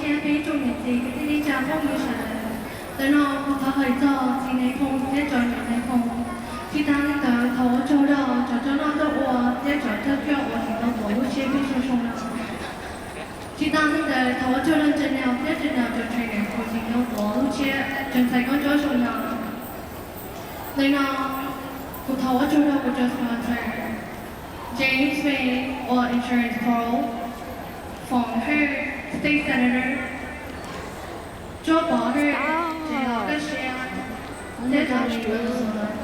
Peb ib tsoom niam txiv kwv tij neej tsa phooj ywg sawv daws, ntawm no kuv thov hais txog txiv Nais Phoo thiab cov niam Nais Phoo. Tsis tas li ntawd thov ua tsaug rau cov coj noj coj ua thiab cov thawj coj uas tsim tau tuav lub tsiab peb xyoo no. Tsis tas li ntawd thov ua tsaug rau ntsev nas thiab ntsev nas cov trainer uas tsim tau tuav lub tsiab cov ntxhais nkauj ntsuab xyoo no. Ntawm no kuv thov ua tsaug rau kuv cov sponsor, James May uas Insurance Pro, Foom Hawj State Senator, Tsuab Pov Hawj, Tsev Los Kaj Siab, thiab cov li ntawd.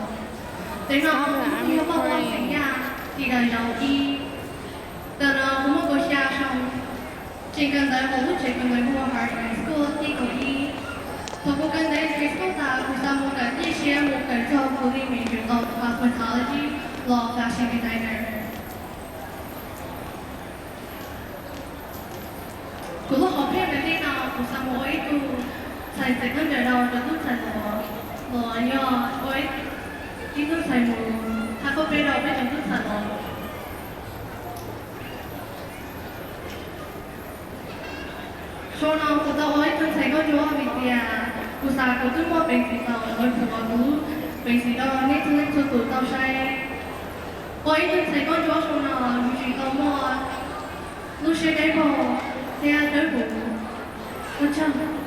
Ntawm no kuv yog Paj Pov Xeem Yaj, tis daws Zau ib. Ntawm no kuv muaj kaum xya xyoo, tseem kawm ntawv hauv lub tsev kawm ntawv Hoover High School tib kaum ib. Thaum kuv kawm ntawv high school tas kuv xav mus kawm teb siab mus kawm txog kuv li major tau cosmetology los fashion designer. Kuv lub hom phiaj ntawm nej no kuv xav mus ua ib tug ntxhais txawm khaub ncaws rau cov tub ntxhais los, los yog ua ib tug ntxhais mus thab koj peb rau peb cov tub ntxhais los. Xyoo no kuv tau ua ib tug ntxhais nkauj ntsuab vim tias kuv xav kuv twb muaj peev xwm tau lawv phuam kuv peev xwm rau nej txhua leej txhua tus tau saib. Ua ib tug ntxhais nkauj ntsuab xyoo no yus tsis tau muaj lub siab dawb paug thiab dawb huv. Ua tsaug.